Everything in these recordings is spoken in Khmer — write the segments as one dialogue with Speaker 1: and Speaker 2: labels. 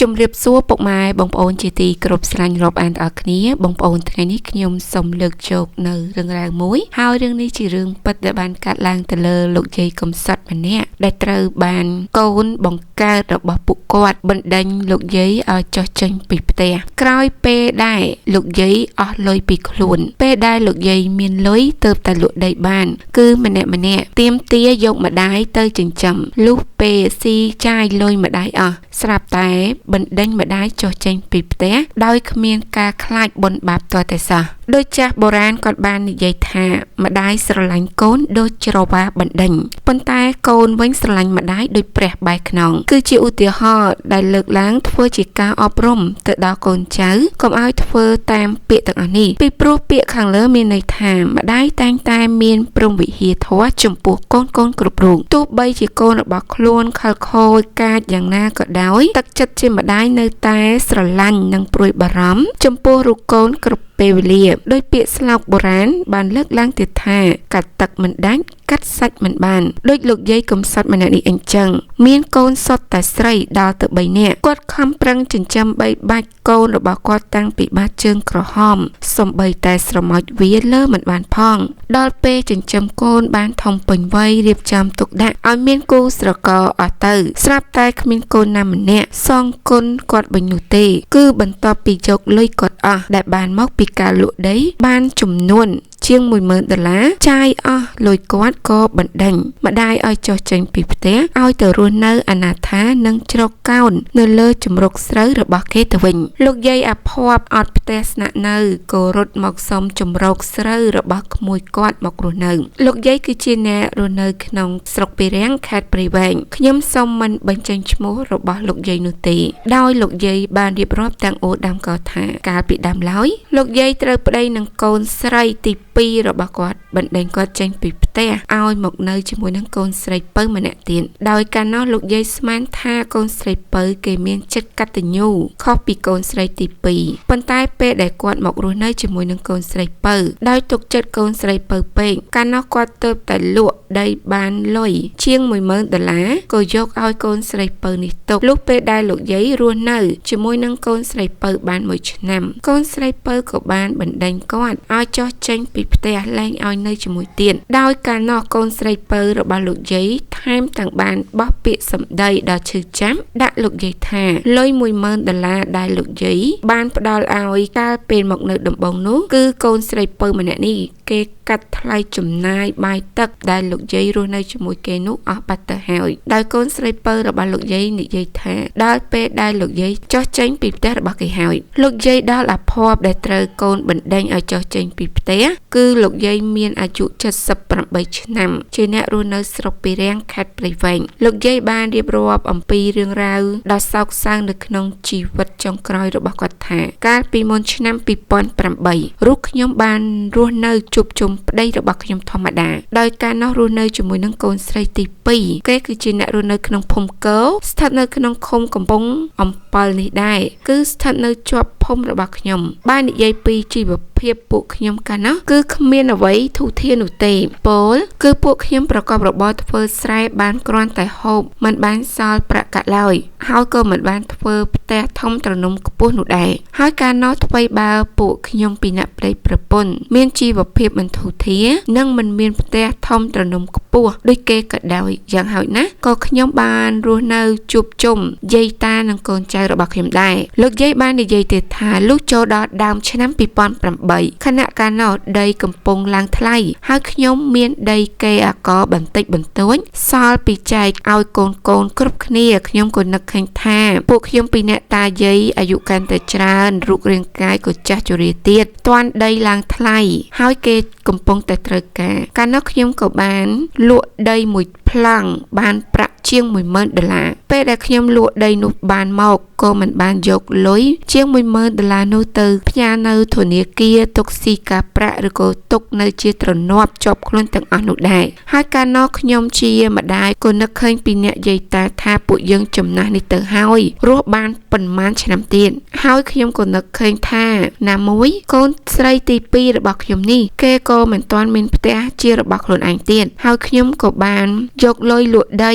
Speaker 1: ជំរាបសួរពុកម៉ែបងប្អូនជាទីគោរពស្រឡាញ់រាប់អានទាំងអស់គ្នាបងប្អូនថ្ងៃនេះខ្ញុំសូមលើកយកនៅរឿងរ៉ាវមួយហើយរឿងនេះជារឿងពិតដែលបានកើតឡើងទៅលើលោកយាយកំសត់ម្នាក់ដែលត្រូវបានកូនបង្កើតរបស់ពួកគាត់បណ្ដេញលោកយាយឲ្យចុះចេញពីផ្ទះក្រោយពេលដែលលោកយាយអស់លុយពីខ្លួនពេលដែលលោកយាយមានលុយទើបតែលក់ដីបានគឺម្នាក់ម្នាក់ទាមទារយកម្ដាយទៅចិញ្ចឹមលុះពេលស៊ីចាយលុយម្ដាយអស់ស្រាប់តែបណ្ដេញម្ដាយចុះចេញពីផ្ទះដោយគ្មានការខ្លាចបុណ្យបាបទាល់តែសោះដោយចាស់បុរាណគាត់បាននិយាយថាម្ដាយស្រឡាញ់កូនដូចច្រវាបណ្ដេញប៉ុន្តែកូនវិញស្រឡាញ់ម្ដាយដូចព្រះបែរខ្នងគឺជាឧទាហរណ៍ដែលលើកឡើងធ្វើជាការអប់រំទៅដល់កូនចៅកុំឲ្យធ្វើតាមពាក្យទាំងអស់នេះពីព្រោះពាក្យខាងលើមានន័យថាម្ដាយតែងតែមានព្រហ្មវិហារធម៌ចំពោះកូនកូនគ្រប់រូបទោះបីជាកូនរបស់ខ្លួនខលខូចកាចយ៉ាងណាក៏ដោយទឹកចិត្តជាម្ដាយនៅតែស្រឡាញ់និងព្រួយបារម្ភចំពោះរូបកូនគ្រប់ពេលវេលាដោយពាក្យស្លោកបុរាណបានលើកឡើងទៀតថាកាត់ទឹកមិនដាច់កាត់សាច់មិនបានដូចលោកយាយកំសត់ម្នាក់នេះអញ្ចឹងមានកូនសុទ្ធតែស្រីដល់ទៅ3នាក់គាត់ខំប្រឹងចិញ្ចឹមបីបាច់កូនរបស់គាត់តាំងពីបាតជើងក្រហមសំបីតែស្រមោចវាលើមិនបានផងដល់ពេលចិញ្ចឹមកូនបានធំពេញវ័យរៀបចំទុកដាក់ឲ្យមានគូស្រករអស់ទៅស្រាប់តែគ្មានកូនណាម្នាក់សងគុណគាត់វិញនោះទេគឺបន្ទាប់ពីយកលុយគាត់អស់ដែលបានមកពីការលក់ដីបានចំនួនជាង10000ដុល្លារចាយអស់លុយគាត់ក៏បណ្ដេញម្ដាយឲ្យចុះចេញពីផ្ទះឲ្យទៅរស់នៅអនាថានិងជ្រកកោននៅលើជំរកស្រូវរបស់គេទៅវិញលោកយាយអាភ័ព្វអត់ផ្ទះស្នាក់នៅក៏រត់មកសុំជំរកស្រូវរបស់ក្មួយគាត់មករស់នៅលោកយាយគឺជាអ្នករស់នៅក្នុងស្រុកពីរាំងខេត្តព្រៃវែងខ្ញុំសូមមិនបញ្ចេញឈ្មោះរបស់លោកយាយនោះទេដោយលោកយាយបានរៀបរាប់ទាំងអូដើមកថាកាលពីដើមឡើយលោកយាយត្រូវប្តីនឹងកូនស្រីទី2របស់គាត់បណ្ដេញគាត់ចេញពីផ្ទះឲ្យមកនៅជាមួយនឹងកូនស្រីពៅម្នាក់ទៀតដោយកាលនោះលោកយាយស្មានថាកូនស្រីពៅគេមានចិត្តកតញ្ញូខុសពីកូនស្រីទី2ប៉ុន្តែពេលដែលគាត់មករស់នៅជាមួយនឹងកូនស្រីពៅដោយទុកចិត្តកូនស្រីពៅពេកកាលនោះគាត់ទើបតែលក់ដីបានលុយជាង10000ដុល្លារក៏យកឲ្យកូនស្រីពៅនេះទុកលុះពេលដែលលោកយាយរស់នៅជាមួយនឹងកូនស្រីពៅបាន1ឆ្នាំកូនស្រីពៅក៏បានបណ្ដេញគាត់ឲ្យចុះចេញពីផ្ទះលែងឲ្យនៅជាមួយទៀតដោយកាលនោះកូនស្រីពៅរបស់លោកយាយថែមទាំងបានបោះពាក្យសម្ដីដ៏ឈឺចាប់ដាក់លោកយាយថាលុយ10000ដុល្លារដែលលោកយាយបានផ្ដល់ឲ្យកាលពេលមកនៅដំបងនោះគឺកូនស្រីពៅម្នាក់នេះគេកាត់ថ្លៃចំណាយបាយទឹកដែលលោកយាយរស់នៅជាមួយគេនោះអស់បាត់ទៅហើយដោយកូនស្រីពៅរបស់លោកយាយនិយាយថាដល់ពេលដែលលោកយាយចុះចេញពីផ្ទះរបស់គេហើយលោកយាយដល់អាភ័ព្វដែលត្រូវកូនបណ្ដេញឲ្យចុះចេញពីផ្ទះគឺលោកយាយមានអាយុ78ឆ្នាំជាអ្នករស់នៅស្រុកពីរាំងខេត្តព្រៃវែងលោកយាយបានរៀបរាប់អំពីរឿងរ៉ាវដ៏សោកសៅនៅក្នុងជីវិតចុងក្រោយរបស់គាត់ថាកាលពីមុនឆ្នាំ2008រូបខ្ញុំបានរស់នៅជួបជុំប្តីរបស់ខ្ញុំធម្មតាដោយការនោះរស់នៅជាមួយនឹងកូនស្រីទី2គេគឺជាអ្នករស់នៅក្នុងភូមិកោស្ថិតនៅក្នុងឃុំកំពង់អំពិលនេះដែរគឺស្ថិតនៅជាប់ភូមិរបស់ខ្ញុំបាននិយាយពីជីវភាពពួកខ្ញុំកាលនោះគឺគ្មានអ្វីធូរធារនោះទេពោលគឺពួកខ្ញុំប្រកបរបរធ្វើស្រែបានគ្រាន់តែហូបមិនបានសល់ប្រាក់កាក់ឡើយហើយក៏មិនបានធ្វើផ្ទះធំទ្រនំខ្ពស់នោះដែរហើយកាលនោះថ្វីបើពួកខ្ញុំពីអ្នកប្តីប្រពន្ធមានជីវភាពមិនធូរធារនិងមិនមានផ្ទះធំទ្រនំខ្ពស់ដូចគេក៏ដោយយ៉ាងហោចណាស់ក៏ខ្ញុំបានរស់នៅជួបជុំយាយតានិងកូនចៅរបស់ខ្ញុំដែរលោកយាយបាននិយាយទៀតថាលុះចូលដល់ដើមឆ្នាំ2008ខណៈកាលនោះដីកំពុងឡើងថ្លៃហើយខ្ញុំមានដីគេអាកបន្តិចបន្តួចសល់ពីចែកឲ្យកូនកូនគ្រប់គ្នាខ្ញុំក៏នឹកឃើញថាពួកខ្ញុំពីអ្នកតាយាយអាយុកាន់តែច្រើនរូបរាងកាយក៏ចាស់ជរាទៀតទាន់ដីឡើងថ្លៃហើយគេកំពុងតែត្រូវការកាលនោះខ្ញុំក៏បានលក់ដីមួយប្លង់បានប្រាក់ជាង10000ដុល្លារពេលដែលខ្ញុំលក់ដីនោះបានមកក៏មិនបានយកលុយជាង10000ដុល្លារនោះទៅផ្ញើនៅធនាគារទុកស៊ីការប្រាក់ឬក៏ទុកនៅជាទ្រនាប់ជាប់ខ្លួនទាំងអស់នោះដែរហើយកាលនោះខ្ញុំជាម្ដាយក៏នឹកឃើញពីអ្នកយាយតាថាពួកយើងចំណាស់នេះទៅហើយរស់បានប៉ុន្មានឆ្នាំទៀតហើយខ្ញុំក៏នឹកឃើញថាណាមួយកូនស្រីទី2របស់ខ្ញុំនេះគេក៏មិនទាន់មានផ្ទះជារបស់ខ្លួនឯងទៀតហើយខ្ញុំក៏បានយកលុយលក់ដី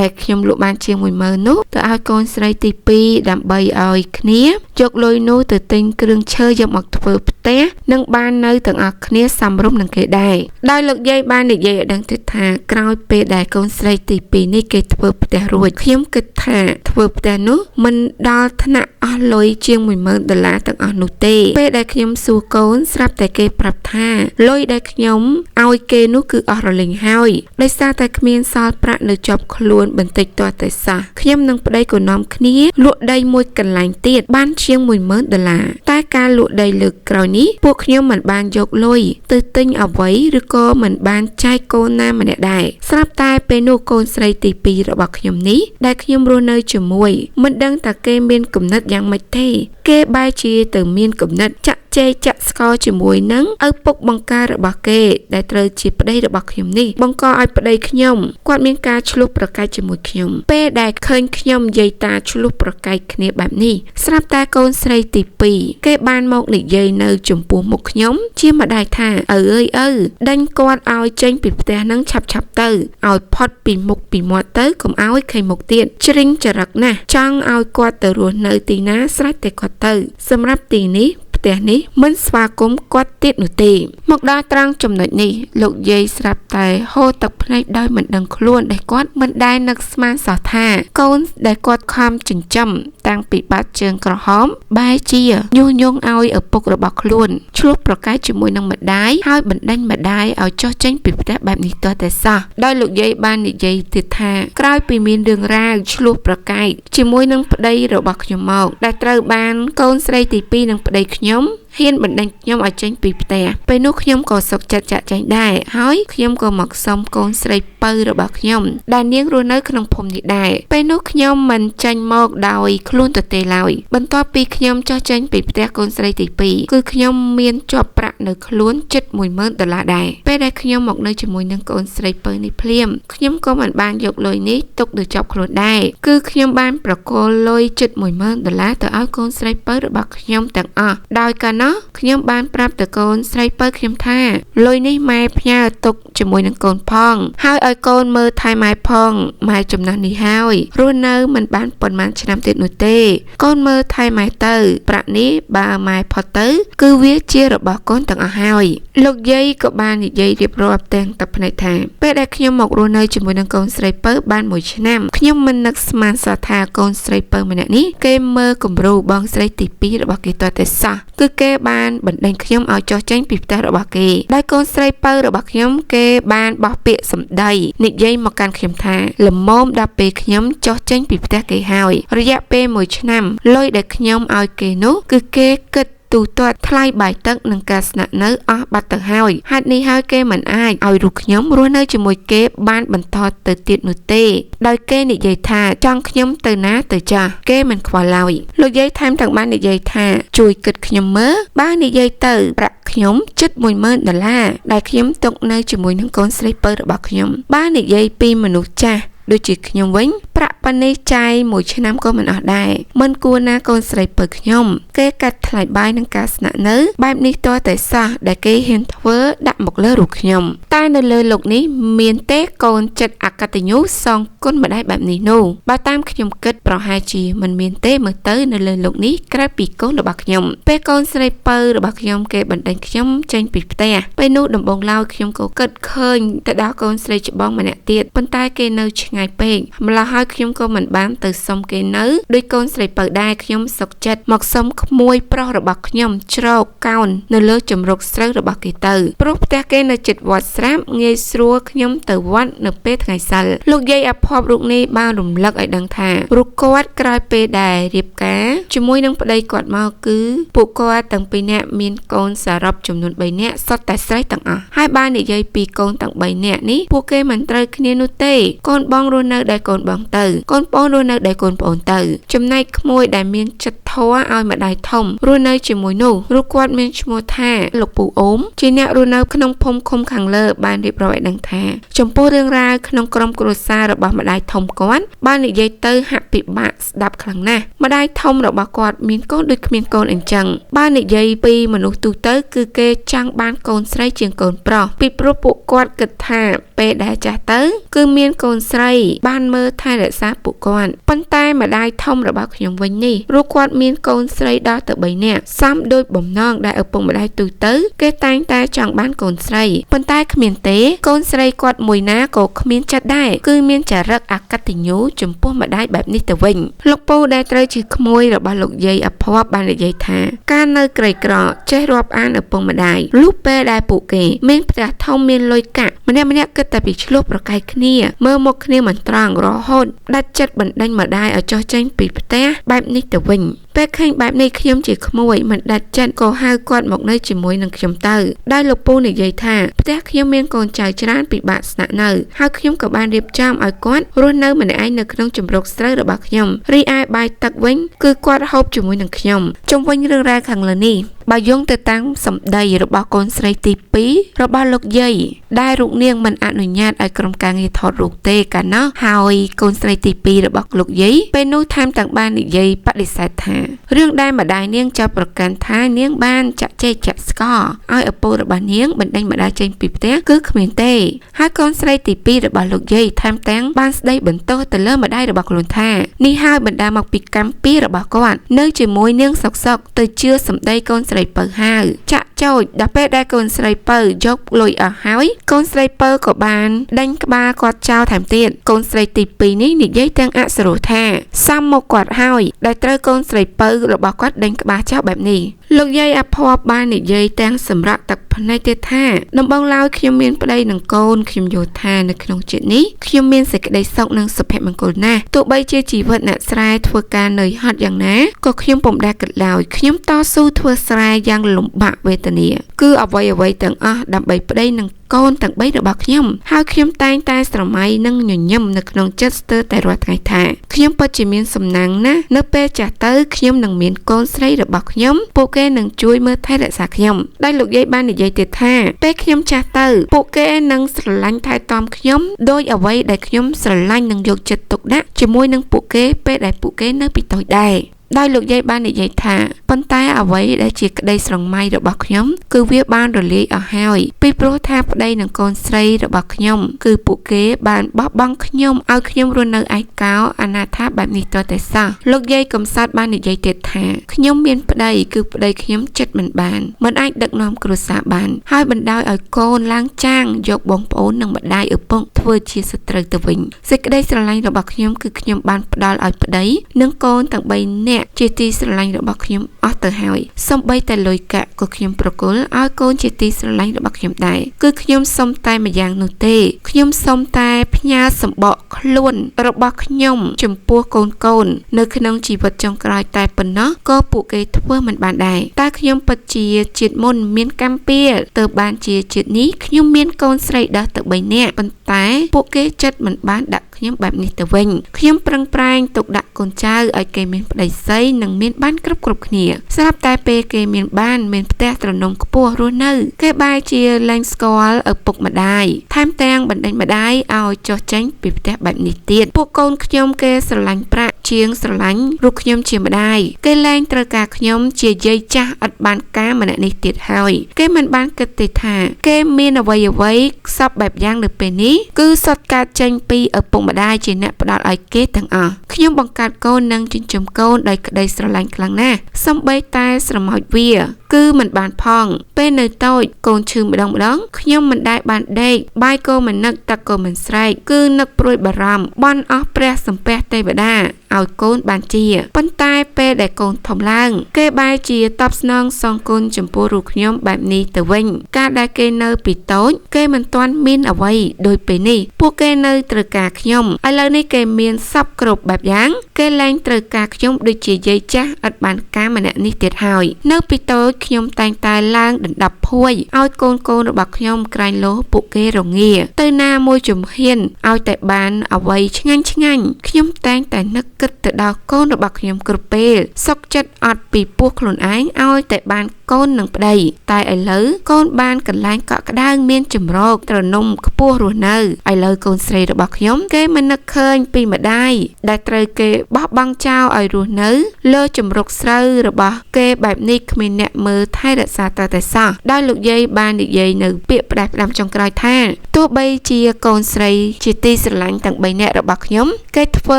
Speaker 1: ដែលខ្ញុំលក់បានជាង10000នោះទៅឲ្យកូនស្រីទី2 ដើម្បីឲ្យគ្នាយកលុយនោះទៅទិញគ្រឿងឈើយកមកធ្វើផ្ទះនិងបាននៅទាំងអស់គ្នាសមរម្យនឹងគេដែរដោយលោកយាយបាននិយាយឲ្យដឹងទៀតថាក្រោយពេលដែលកូនស្រីទី2នេះគេធ្វើផ្ទះរួចខ្ញុំគិតថាធ្វើផ្ទះនោះមិនដល់ថ្នាក់អស់លុយជាង10000ដុល្លារទាំងអស់នោះទេពេលដែលខ្ញុំសួរកូនស្រាប់តែគេប្រាប់ថាលុយដែលខ្ញុំឲ្យគេនោះគឺអស់រលីងហើយដោយសារតែគ្មានសល់ប្រាក់នៅជាប់ខ្លួនបន្តិចទាល់តែសោះខ្ញុំនិងប្តីក៏នាំគ្នាលក់ដីមួយកន្លែងទៀតបានជាង10000ដុល្លារតែការលក់ដីលើកក្រោយនេះពួកខ្ញុំមិនបានយកលុយទៅទិញអ្វីឬក៏មិនបានចែកកូនណាម្នាក់ដែរស្រាប់តែពេលនោះកូនស្រីទី2របស់ខ្ញុំនេះដែលខ្ញុំរស់នៅជាមួយមិនដឹងថាគេមានគំនិតយ៉ាងម៉េចទេគេបែរជាទៅមានគំនិតចាក់ជែកចាក់ស្ករជាមួយនឹងឪពុកបង្ការរបស់គេដែលត្រូវជាប្តីរបស់ខ្ញុំនេះបង្កឲ្យប្តីខ្ញុំគាត់មានការឆ្លោះប្រកែកជាមួយខ្ញុំពេលដែលឃើញខ្ញុំនិយាយតាឆ្លោះប្រកែកគ្នាបែបនេះស្រាប់តែកូនស្រីទី2គេបានមកនិយាយនៅចំពោះមុខខ្ញុំជាម្ដាយថាឪអើយឪដេញគាត់ឲ្យចេញពីផ្ទះនឹងឆាប់ឆាប់ទៅឲ្យផុតពីមុខពីមាត់ទៅកុំឲ្យឃើញមុខទៀតជ្រិញចរិតណាស់ចង់ឲ្យគាត់ទៅរស់នៅទីណាស្រេចតែគាត់ទៅសម្រាប់ទីនេះផ្ទះនេះមិនស្វាគមន៍គាត់ទៀតនោះទេមកដល់ត្រង់ចំណុចនេះលោកយាយស្រាប់តែហូរទឹកភ្នែកដោយមិនដឹងខ្លួនដែលគាត់មិនដែលនឹកស្មានសោះថាកូនដែលគាត់ខំចិញ្ចឹមតាំងពីបាតជើងក្រហមបែរជាញុះញង់ឲ្យឪពុករបស់ខ្លួនឆ្លោះប្រកែកជាមួយនឹងម្ដាយហើយបណ្ដេញម្ដាយឲ្យចុះចេញពីផ្ទះបែបនេះទាល់តែសោះដោយលោកយាយបាននិយាយទៀតថាក្រោយពីមានរឿងរ៉ាវឆ្លោះប្រកែកជាមួយនឹងប្តីរបស់ខ្ញុំមកដែលត្រូវបានកូនស្រីទី2និងប្តីខ្ញុំហ៊ានបណ្ដេញខ្ញុំឲ្យចេញពីផ្ទះពេលនោះខ្ញុំក៏សុខចិត្តចាក់ចែងដែរហើយខ្ញុំក៏មកសុំកូនស្រីពៅរបស់ខ្ញុំដែលនាងរស់នៅក្នុងភូមិនេះដែរពេលនោះខ្ញុំមិនចេញមកដោយខ្លួនទៅទេឡើយបន្ទាប់ពីខ្ញុំចុះចេញពីផ្ទះកូនស្រីទី2គឺខ្ញុំមានជាប់ប្រាក់នៅខ្លួនជិត10000ដុល្លារដែរពេលដែលខ្ញុំមកនៅជាមួយនឹងកូនស្រីពៅនេះភ្លាមខ្ញុំក៏មិនបានយកលុយនេះទុកនៅជាប់ខ្លួនដែរគឺខ្ញុំបានប្រគល់លុយជិត10000ដុល្លារទៅឲ្យកូនស្រីពៅរបស់ខ្ញុំទាំងអស់ដោយកាលនោះខ្ញុំបានប្រាប់ទៅកូនស្រីពៅខ្ញុំថាលុយនេះម៉ែផ្ញើទុកជាមួយនឹងកូនផងហើយឲ្យកូនមើលថែម៉ែផងម៉ែចំណាស់នេះហើយរស់នៅមិនបានប៉ុន្មានឆ្នាំទៀតនោះទេកូនមើលថែម៉ែទៅប្រាក់នេះបើម៉ែផុតទៅគឺវាជារបស់កូនទាំងអស់ហើយលោកយាយក៏បាននិយាយរៀបរាប់ទាំងទឹកភ្នែកថាពេលដែលខ្ញុំមករស់នៅជាមួយនឹងកូនស្រីពៅបាន1ឆ្នាំខ្ញុំមិននឹកស្មានសោះថាកូនស្រីពៅម្នាក់នេះគេមើលគំរូបងស្រីទី2របស់គេទាល់តែសោះគឺគេបានបណ្ដេញខ្ញុំឲ្យចុះចេញពីផ្ទះរបស់គេដោយកូនស្រីពៅរបស់ខ្ញុំគេបានបោះពាក្យសម្ដីនិយាយមកកាន់ខ្ញុំថាល្មមដល់ពេលខ្ញុំចុះចេញពីផ្ទះគេហើយរយៈពេល1ឆ្នាំលុយដែលខ្ញុំឲ្យគេនោះគឺគេគិតទូទាត់ថ្លៃបាយទឹកនិងការស្នាក់នៅអស់បាត់ទៅហើយហេតុនេះហើយគេមិនអាចឲ្យរូបខ្ញុំរស់នៅជាមួយគេបានបន្តទៅទៀតនោះទេដោយគេនិយាយថាចង់ខ្ញុំទៅណាទៅចាស់គេមិនខ្វល់ឡើយលោកយាយថែមទាំងបាននិយាយថាជួយគិតខ្ញុំមើលបើនិយាយទៅប្រាក់ខ្ញុំជិត10000ដុល្លារដែលខ្ញុំទុកនៅជាមួយនឹងកូនស្រីពៅរបស់ខ្ញុំបើនិយាយពីមនុស្សចាស់ដូចជាខ្ញុំវិញប្រាក់ប៉ុណ្នេះចាយមួយឆ្នាំក៏មិនអស់ដែរមិនគួរណាកូនស្រីពៅខ្ញុំគេកាត់ថ្លៃបាយនិងការស្នាក់នៅបែបនេះទាល់តែសោះដែលគេហ៊ានធ្វើដាក់មកលើរូបខ្ញុំតែនៅលើលោកនេះមានទេកូនចិត្តអកតញ្ញូសងគុណម្ដាយបែបនេះនោះបើតាមខ្ញុំគិតប្រហែលជាមិនមានទេមើលទៅនៅលើលោកនេះក្រៅពីកូនរបស់ខ្ញុំពេលកូនស្រីពៅរបស់ខ្ញុំគេបណ្ដេញខ្ញុំចេញពីផ្ទះពេលនោះដំបូងឡើយខ្ញុំក៏គិតឃើញទៅដល់កូនស្រីច្បងម្នាក់ទៀតប៉ុន្តែគេនៅឆ្ងាយពេកម្ល៉េះហើយខ្ញុំក៏មិនបានទៅសុំគេនៅដោយកូនស្រីពៅដែរខ្ញុំសុខចិត្តមកសុំក្មួយប្រុសរបស់ខ្ញុំជ្រកកោននៅលើជំរកស្រូវរបស់គេទៅព្រោះផ្ទះគេនៅជិតវត្តស្រាប់ងាយស្រួលខ្ញុំទៅវត្តនៅពេលថ្ងៃសិលលោកយាយអភ័ព្វរូបនេះបានរំលឹកឲ្យដឹងថារូបគាត់ក្រោយពេលដែលរៀបការជាមួយនឹងប្តីគាត់មកគឺពួកគាត់ទាំងពីរនាក់មានកូនសរុបចំនួន3នាក់សុទ្ធតែស្រីទាំងអស់ហើយបាននិយាយពីកូនទាំង3នាក់នេះពួកគេមិនត្រូវគ្នានោះទេកូនបងរស់នៅដោយកូនបងទៅកូនប្អូនរស់នៅដោយកូនប្អូនទៅចំណែកក្មួយដែលមានចិត្តធម៌ឲ្យម្ដាយធំរស់នៅជាមួយនោះរូបគាត់មានឈ្មោះថាលោកពូអូមជាអ្នករស់នៅក្នុងភូមិឃុំខាងលើបានរៀបរាប់ឲ្យដឹងថាចំពោះរឿងរ៉ាវក្នុងក្រុមគ្រួសាររបស់ម្ដាយធំគាត់បាននិយាយទៅហាក់ពិបាកស្ដាប់ខ្លាំងណាស់ម្ដាយធំរបស់គាត់មានកូនដូចគ្មានកូនអញ្ចឹងបាននិយាយពីមនុស្សទូទៅគឺគេចង់បានកូនស្រីជាងកូនប្រុសពីព្រោះពួកគាត់គិតថាពេលដែលចាស់ទៅគឺមានកូនស្រីបានមើលថែរក្សា ពួកគាត់ប៉ុន្តែម្ដាយធំរបស់ខ្ញុំវិញនេះរូបគាត់មានកូនស្រីដល់ទៅ3នាក់សំដូចបំណងដែលឪពុកម្ដាយទូទៅគេតែងតែចង់បានកូនស្រីប៉ុន្តែគ្មានទេកូនស្រីគាត់មួយណាក៏គ្មានចិត្តដែរគឺមានចរិតអកតញ្ញូចំពោះម្ដាយបែបនេះទៅវិញលោកពូដែលត្រូវជាក្មួយរបស់លោកយាយអភ័ព្វបាននិយាយថាការនៅក្រីក្រចេះរាប់អានឪពុកម្ដាយលុះពេលដែលពួកគេមានផ្ទះធំមានលុយកាក់ម្នាក់ៗគិតតែពីឆ្លោះប្រកែកគ្នាមើលមុខគ្នាមិនត្រង់រហូតដាច់ចិត្តបណ្ដេញម្ដាយឲ្យចុះចេញពីផ្ទះបែបនេះទៅវិញពេលឃើញបែបនេះខ្ញុំជាក្មួយមិនដាច់ចិត្តក៏ហៅគាត់មកនៅជាមួយនឹងខ្ញុំទៅដោយលោកពូនិយាយថាផ្ទះខ្ញុំមានកូនចៅច្រើនពិបាកស្នាក់នៅហើយខ្ញុំក៏បានរៀបចំឲ្យគាត់រស់នៅម្នាក់ឯងនៅក្នុងជម្រកស្រូវរបស់ខ្ញុំរីឯបាយទឹកវិញគឺគាត់ហូបជាមួយនឹងខ្ញុំជុំវិញរឿងរ៉ាវខាងលើនេះបើយោងទៅតាមសម្ដីរបស់កូនស្រីទី2របស់លោកយាយដែលរូបនាងមិនអនុញ្ញាតឲ្យក្រុមការងារថតរូបទេកាលណោះហើយកូនស្រីទី2របស់លោកយាយពេលនោះថែមទាំងបាននិយាយបដិសេធថារឿងដែលម្ដាយនាងចោទប្រកាន់ថានាងបានចាក់ចេកចាក់ស្ករឲ្យឪពុករបស់នាងបណ្ដេញម្ដាយចេញពីផ្ទះគឺគ្មានទេហើយកូនស្រីទី2របស់លោកយាយថែមទាំងបានស្ដីបន្ទោសទៅលើម្ដាយរបស់ខ្លួនថានេះហើយបណ្ដាមកពីកម្មពីរបស់គាត់នៅជាមួយនាងសុកសុកទៅជឿសម្ដីកូនស្រីពៅហៅចាក់ចោចដល់ពេលដែលកូនស្រីពៅយកលុយអស់ហើយកូនស្រីពៅក៏បានដេញក្បាលគាត់ចោលថែមទៀតកូនស្រីទី2នេះនិយាយទាំងអសុរោះថាសំមកគាត់ហើយដែលត្រូវកូនស្រីពៅរបស់គាត់ដេញក្បាលចោលបែបនេះលោកយាយអភ័ព្វបាននិយាយទាំងសម្រាប់ទឹកភ្នែកទៀតថាដំបូងឡើយខ្ញុំមានប្តីនិងកូនខ្ញុំយល់ថានៅក្នុងជាតិនេះខ្ញុំមានសេចក្តីសុខនិងសុភមង្គលណាស់ទោះបីជាជីវិតអ្នកស្រែធ្វើការនឿយហត់យ៉ាងណាក៏ខ្ញុំពុំដែលគិតឡើយខ្ញុំតស៊ូធ្វើស្រែយ៉ាងលំបាកវេទនាគឺអ្វីៗទាំងអស់ដើម្បីប្តីនិងកូនទាំង3របស់ខ្ញុំហើយខ្ញុំតែងតែស្រមៃនិងញញឹមនៅក្នុងចិត្តស្ទើរតែរាល់ថ្ងៃថាខ្ញុំពិតជាមានសំណាងណាស់នៅពេលចាស់ទៅខ្ញុំនឹងមានកូនស្រីរបស់ខ្ញុំពួកគេនឹងជួយមើលថែរក្សាខ្ញុំដោយលោកយាយបាននិយាយទៀតថាពេលខ្ញុំចាស់ទៅពួកគេនឹងស្រឡាញ់ថែទាំខ្ញុំដោយអ្វីដែលខ្ញុំស្រឡាញ់និងយកចិត្តទុកដាក់ជាមួយនឹងពួកគេពេលដែលពួកគេនៅពីតូចដែរដោយលោកយាយបាននិយាយថាប៉ុន្តែអ្វីដែលជាក្តីស្រមៃរបស់ខ្ញុំគឺវាបានរលាយអស់ហើយពីព្រោះថាប្តីនិងកូនស្រីរបស់ខ្ញុំគឺពួកគេបានបោះបង់ខ្ញុំឲ្យខ្ញុំរស់នៅឯកោអនាថាបែបនេះទាល់តែសោះលោកយាយកំសត់បាននិយាយទៀតថាខ្ញុំមានប្តីគឺប្តីខ្ញុំចិត្តមិនបានមិនអាចដឹកនាំគ្រួសារបានហើយបណ្ដោយឲ្យកូនឡើងចាងយកបងប្អូននិងម្ដាយឪពុកធ្វើជាសត្រូវទៅវិញសេចក្តីស្រឡាញ់របស់ខ្ញុំគឺខ្ញុំបានផ្ដល់ឲ្យប្តីនិងកូនទាំង3នាក់ជាទីស្រឡាញ់របស់ខ្ញុំអស់ទៅហើយសូម្បីតែលុយកាក់ក៏ខ្ញុំប្រគល់ឲ្យកូនជាទីស្រឡាញ់របស់ខ្ញុំដែរគឺខ្ញុំសុំតែម្យ៉ាងនោះទេខ្ញុំសុំតែផ្ញើសម្បកខ្លួនរបស់ខ្ញុំចំពោះកូននៅក្នុងជីវិតចុងក្រោយតែប៉ុណ្ណោះក៏ពួកគេធ្វើមិនបានដែរតែខ្ញុំពិតជាជាតិមុនមានកម្មពៀលទៅបានជាជាតិនេះខ្ញុំមានកូនស្រីដល់ទៅ3នាក់ប៉ុន្តែពួកគេចិត្តមិនបានដាក់ខ្ញុំបែបនេះទៅវិញខ្ញុំប្រឹងប្រែងទុកដាក់កូនចៅឲ្យគេមានប្តីសីនិងមានបានគ្រប់គ្នាស្រាប់តែពេលគេមានបានមានផ្ទះទ្រនំខ្ពស់រស់នៅគេបែរជាលែងស្គាល់ឪពុកម្ដាយថែមទាំងបណ្ដេញម្ដាយឲ្យចុះចេញពីផ្ទះបែបនេះទៀតពួកកូនខ្ញុំគេស្រឡាញ់ប្រាក់ជាងស្រឡាញ់រូបខ្ញុំជាម្ដាយគេលែងត្រូវការខ្ញុំជាយាយចាស់ឥតបានការម្នាក់នេះទៀតហើយគេមិនបានគិតទេថាគេមានអ្វីៗសពបែបយ៉ាងនៅពេលនេះគឺសុទ្ធកើតចេញពីឪពុកម្ដាយជាអ្នកផ្ដល់ឲ្យគេទាំងអស់ខ្ញុំបង្កើតកូននិងចិញ្ចឹមកូនដោយក្តីស្រឡាញ់ខ្លាំងណាស់សូម្បីតែស្រមោចវាគឺមិនបានផងពេលនៅតូចកូនឈឺម្ដងខ្ញុំមិនដែលបានដេកបាយក៏មិននឹកទឹកក៏មិនស្រែកគឺនឹកព្រួយបារម្ភបន់អស់ព្រះសំពះទេវតាឲ្យកូនបានជាប៉ុន្តែពេលដែលកូនធំឡើងគេបែរជាតបស្នងសងគុណចំពោះរូបខ្ញុំបែបនេះទៅវិញការដែលគេនៅពីតូចគេមិនទាន់មានអ្វីដូចពេលនេះពួកគេនៅត្រូវការខ្ញុំឥឡូវនេះគេមានសពគ្រប់បែបយ៉ាងគេលែងត្រូវការខ្ញុំដូចជាយាយចាស់ឥតបានការម្នាក់នេះទៀតហើយនៅពីតូចខ្ញុំតែងតែឡើងដណ្ដប់ភួយឲ្យកូនរបស់ខ្ញុំក្រែងលោពួកគេរងាទៅណាមួយជំហានឲ្យតែបានអ្វីឆ្ងាញ់ខ្ញុំតែងតែនឹកគិតទៅដល់កូនរបស់ខ្ញុំគ្រប់ពេលសុខចិត្តអត់ពីពោះខ្លួនឯងឲ្យតែបានកូននិងប្តីតែឥឡូវកូនបានកន្លែងកក់ក្ដៅមានជំរកទ្រនំខ្ពស់រស់នៅឥឡូវកូនស្រីរបស់ខ្ញុំគេមិននឹកឃើញពីម្ដាយដែលត្រូវគេបោះបង់ចោលឲ្យរស់នៅលើជំរកស្រូវរបស់គេបែបនេះគ្មានអ្នកមើ មើលថែរក្សាតតែសោះដោយលោកយាយបាននិយាយនៅពាក្យផ្ដាស់ផ្ដាំចុងក្រោយថាទោះបីជាកូនស្រីជាទីស្រឡាញ់ទាំង3នាក់របស់ខ្ញុំគេធ្វើ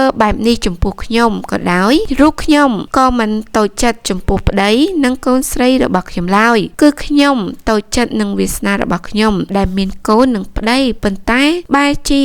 Speaker 1: បែបនេះចំពោះខ្ញុំក៏ដោយរូបខ្ញុំក៏មិនតូចចិត្តចំពោះប្តីនិងកូនស្រីរបស់ខ្ញុំឡើយគឺខ្ញុំតូចចិត្តនឹងវាសនារបស់ខ្ញុំដែលមានកូននិងប្តីប៉ុន្តែបែរជា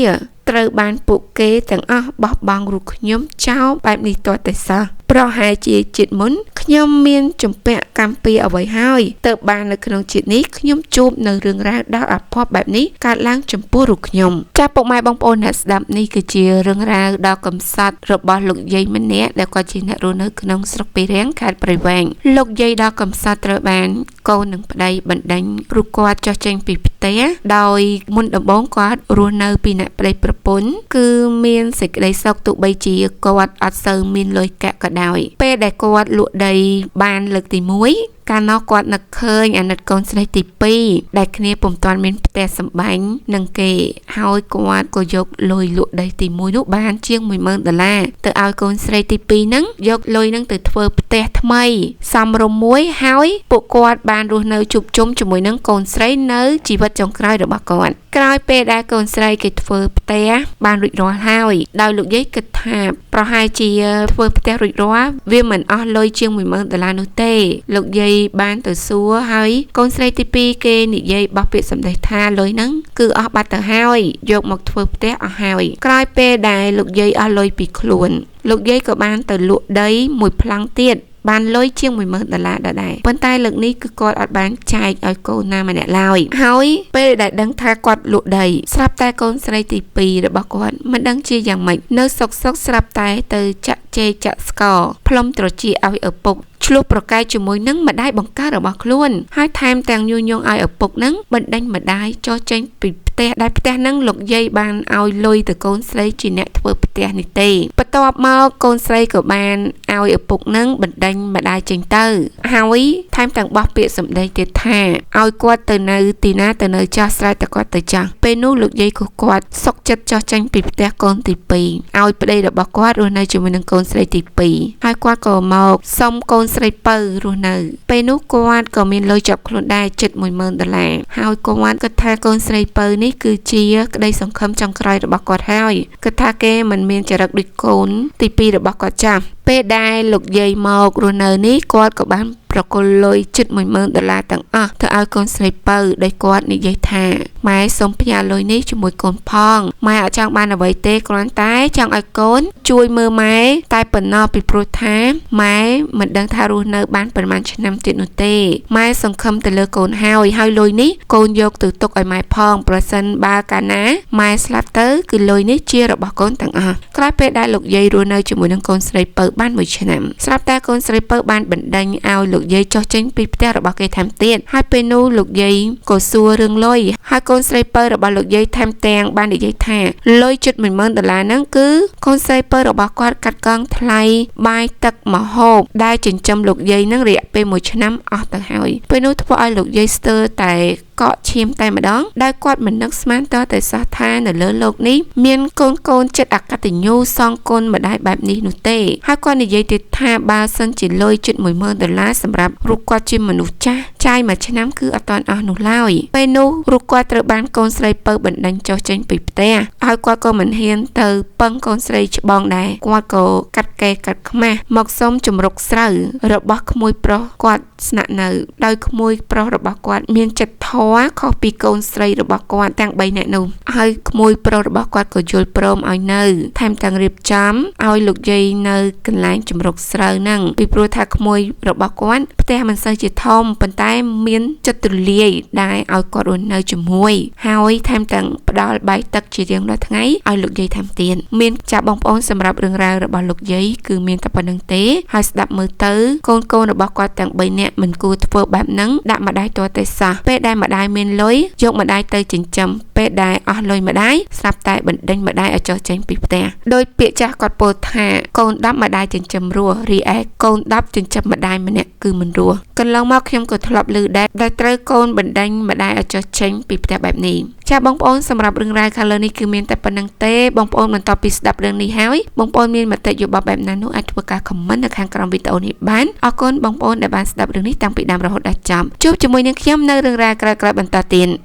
Speaker 1: ត្រូវបានពួកគេទាំងអស់បោះបង់រូបខ្ញុំចោលបែបនេះទាល់តែសោះប្រហែលជាជាតិមុនខ្ញុំមានជំពាក់កម្មពីអ្វីហើយទើបបាននៅក្នុងជាតិនេះខ្ញុំជួបនៅរឿងរ៉ាវដ៏អាភ័ព្វបែបនេះកើតឡើងចំពោះរូបខ្ញុំចាស់ពុកម៉ែបងប្អូនអ្នកស្ដាប់នេះគឺជារឿងរ៉ាវដ៏កំសត់របស់លោកយាយម្នាក់ដែលគាត់ជាអ្នករស់នៅក្នុងស្រុកពីរាំងខេត្តព្រៃវែងលោកយាយដ៏កំសត់ត្រូវបានកូននិងប្តីបណ្ដេញរូបគាត់ចុះចេញពីផ្ទះដោយមុនដំបូងគាត់រស់នៅពីអ្នកប្តីប្រពន្ធគឺមានសេចក្តីសុខទោះបីជាគាត់អត់សូវមានលុយកាក់ក៏ដោយពេលដែលគាត់លក់ដីបានលើកទី1កាលនោះគាត់នឹកឃើញអាណិតកូនស្រីទី2ដែលគ្នាពុំទាន់មានផ្ទះសម្បែងនឹងគេហើយគាត់ក៏យកលុយលក់ដីទី1នោះបានជាង10000ដុល្លារទៅឲ្យកូនស្រីទី2ហ្នឹងយកលុយហ្នឹងទៅធ្វើផ្ទះថ្មីសមរម្យមួយហើយពួកគាត់បានរស់នៅជួបជុំជាមួយនឹងកូនស្រីនៅជីវិតចុងក្រោយរបស់គាត់ក្រោយពេលដែលកូនស្រីគេធ្វើផ្ទះបានរួចរាល់ហើយដោយលោកយាយគិតថាប្រហែលជាធ្វើផ្ទះរួចរាល់វាមិនអស់លុយជាង10000ដុល្លារនោះទេលោកយាយបានទៅសួរហើយកូនស្រីទី2គេនិយាយបោះពាក្យសម្ដីថាលុយហ្នឹងគឺអស់បាត់ទៅហើយយកមកធ្វើផ្ទះអស់ហើយក្រោយពេលដែលលោកយាយអស់លុយពីខ្លួនលោកយាយក៏បានទៅលក់ដីមួយប្លង់ទៀតបានលុយជាង10000ដុល្លារដែរប៉ុន្តែលើកនេះគឺគាត់អត់បានចែកឲ្យកូនណាម្នាក់ឡើយហើយពេលដែលដឹងថាគាត់លក់ដីស្រាប់តែកូនស្រីទី2របស់គាត់មិនដឹងជាយ៉ាងម៉េចនៅសុកសុកស្រាប់តែទៅចាក់ចេកចាក់ស្ករផ្លុំត្រចៀកឲ្យឪពុកឆ្លោះប្រកែកជាមួយនឹងម្ដាយបង្កើតរបស់ខ្លួនហើយថែមទាំងញុះញង់ឲ្យឪពុកនឹងបណ្ដេញម្ដាយចុះចេញពីផ្ទះដែលផ្ទះនឹងលោកយាយបានឲ្យលុយទៅកូនស្រីជាអ្នកធ្វើផ្ទះនេះទេបន្ទាប់មកកូនស្រីក៏បានឲ្យឪពុកនឹងបណ្ដេញម្ដាយចេញទៅហើយថែមទាំងបោះពាក្យសម្ដីទៀតថាឲ្យគាត់ទៅនៅទីណាទៅនៅចាស់ស្រេចតែគាត់ទៅចាស់ពេលនោះលោកយាយក៏គាត់សុកចិត្តចុះចេញពីផ្ទះកូនទី2ឲ្យប្តីរបស់គាត់រស់នៅជាមួយនឹងកូនស្រីទី2ហើយគាត់ក៏មកសុំកូនស្រីពៅរស់នៅពេលនោះគាត់ក៏មានលុយជាប់ខ្លួនដែរជិត10000ដុល្លារហើយគាត់គិតថាកូនស្រីពៅនេះគឺជាក្តីសង្ឃឹមចុងក្រោយរបស់គាត់ហើយគិតថាគេមិនមានចរិតដូចកូនទី2របស់គាត់ចាស់ពេលដែលលោកយាយមករស់នៅនេះគាត់ក៏បានប្រគល់លុយជិត10000ដុល្លារទាំងអស់ទៅឲ្យកូនស្រីពៅដោយគាត់និយាយថាម៉ែសូមផ្ញើលុយនេះជាមួយកូនផងម៉ែអត់ចង់បានអ្វីទេគ្រាន់តែចង់ឲ្យកូនជួយមើលម៉ែតែប៉ុណ្ណោះពីព្រោះថាម៉ែមិនដឹងថារស់នៅបានប៉ុន្មានឆ្នាំទៀតនោះទេម៉ែសង្ឃឹមទៅលើកូនហើយហើយលុយនេះកូនយកទៅទុកឲ្យម៉ែផងប្រសិនបើកាលណាម៉ែស្លាប់ទៅគឺលុយនេះជារបស់កូនទាំងអស់ក្រោយពេលដែលលោកយាយរស់នៅជាមួយនឹងកូនស្រីពៅបាន1ឆ្នាំស្រាប់តែកូនស្រីពៅបានបណ្ដេញឲ្យលោកយាយចុះចេញពីផ្ទះរបស់គេថែមទៀតហើយពេលនោះលោកយាយក៏សួររឿងលុយហើយកូនស្រីពៅរបស់លោកយាយថែមទាំងបាននិយាយថាលុយជិត10000ដុល្លារហ្នឹងគឺកូនស្រីពៅរបស់គាត់កាត់កងថ្លៃបាយទឹកម្ហូបដែលចិញ្ចឹមលោកយាយនឹងរយៈពេល1ឆ្នាំអស់ទៅហើយពេលនោះធ្វើឲ្យលោកយាយស្ទើរតែកក់ឈាមតែម្ដងដោយគាត់មិននឹកស្មានតតែសោះថានៅលើលោកនេះមានកូនចិត្តអកតញ្ញូសងគុណម្ដាយបែបនេះនោះទេហើយគាត់និយាយទៀតថាបើសិនជាលុយជិត10000ដុល្លារសម្រាប់រូបគាត់ជាមនុស្សចាស់ចាយមួយឆ្នាំគឺអត់ទាន់អស់នោះឡើយពេលនោះរូបគាត់ត្រូវបានកូនស្រីពៅបណ្ដេញចុះចេញពីផ្ទះហើយគាត់ក៏មិនហ៊ានទៅពឹងកូនស្រីច្បងដែរគាត់ក៏កាត់កេកាត់ខ្មាស់មកសុំជំរុកស្រូវរបស់ក្មួយប្រុសគាត់ស្នាក់នៅដោយក្មួយប្រុសរបស់គាត់មានចិត្តធម៌ខុសពីកូនស្រីរបស់គាត់ទាំង3នាក់នោះហើយក្មួយប្រុសរបស់គាត់ក៏យល់ព្រមឲ្យនៅថែមទាំងរៀបចំឲ្យលោកយាយនៅកន្លែងជំរុកស្រូវហ្នឹងពីព្រោះថាក្មួយរបស់គាត់ផ្ទះមិនសូវជាធំប៉ុន្តែមានចិត្តទូលាយដែលឲ្យគាត់រស់នៅជាមួយហើយថែមទាំងផ្ដល់បាយទឹកជារៀងរាល់ថ្ងៃឲ្យលោកយាយថែមទៀតមានចាស់បងប្អូនសម្រាប់រឿងរ៉ាវរបស់លោកយាយគឺមានតែប៉ុណ្្នឹងទេហើយស្ដាប់មើលទៅកូនរបស់គាត់ទាំង3នាក់មិនគួរធ្វើបែបហ្នឹងដាក់ម្ដាយទាល់តែសោះពេលដែលម្ដាយមានលុយយកម្ដាយទៅចិញ្ចឹម ពេលដែលអស់លុយម្ដាយស្រាប់តែបណ្ដេញម្ដាយឲ្យចុះចេញពីផ្ទះដោយពាក្យចាស់គាត់ពោលថាកូន10ម្ដាយចិញ្ចឹមរស់រីឯកូន10ចិញ្ចឹមម្ដាយម្នាក់គឺមិនរស់កន្លងមកខ្ញុំក៏ធ្លាប់ឮដែរដែលត្រូវកូនបណ្ដេញម្ដាយឲ្យចុះចេញពីផ្ទះបែបនេះចាបងប្អូនសម្រាប់រឿងរ៉ាវខាងលើនេះគឺមានតែប៉ុណ្្នឹងទេបងប្អូនបន្ទាប់ពីស្ដាប់រឿងនេះហើយបងប្អូនមានមតិយោបល់បែបណានោះអាចធ្វើការ comment នៅខាងក្រោមវីដេអូនេះបានអរគុណបងប្អូនដែលបានស្ដាប់រឿងនេះតាំងពីដើមរហូតដល់ចប់ជួបជាមួយនឹងខ្ញុំនៅរឿងរ៉ាវក្រោយៗបន្តទៀត។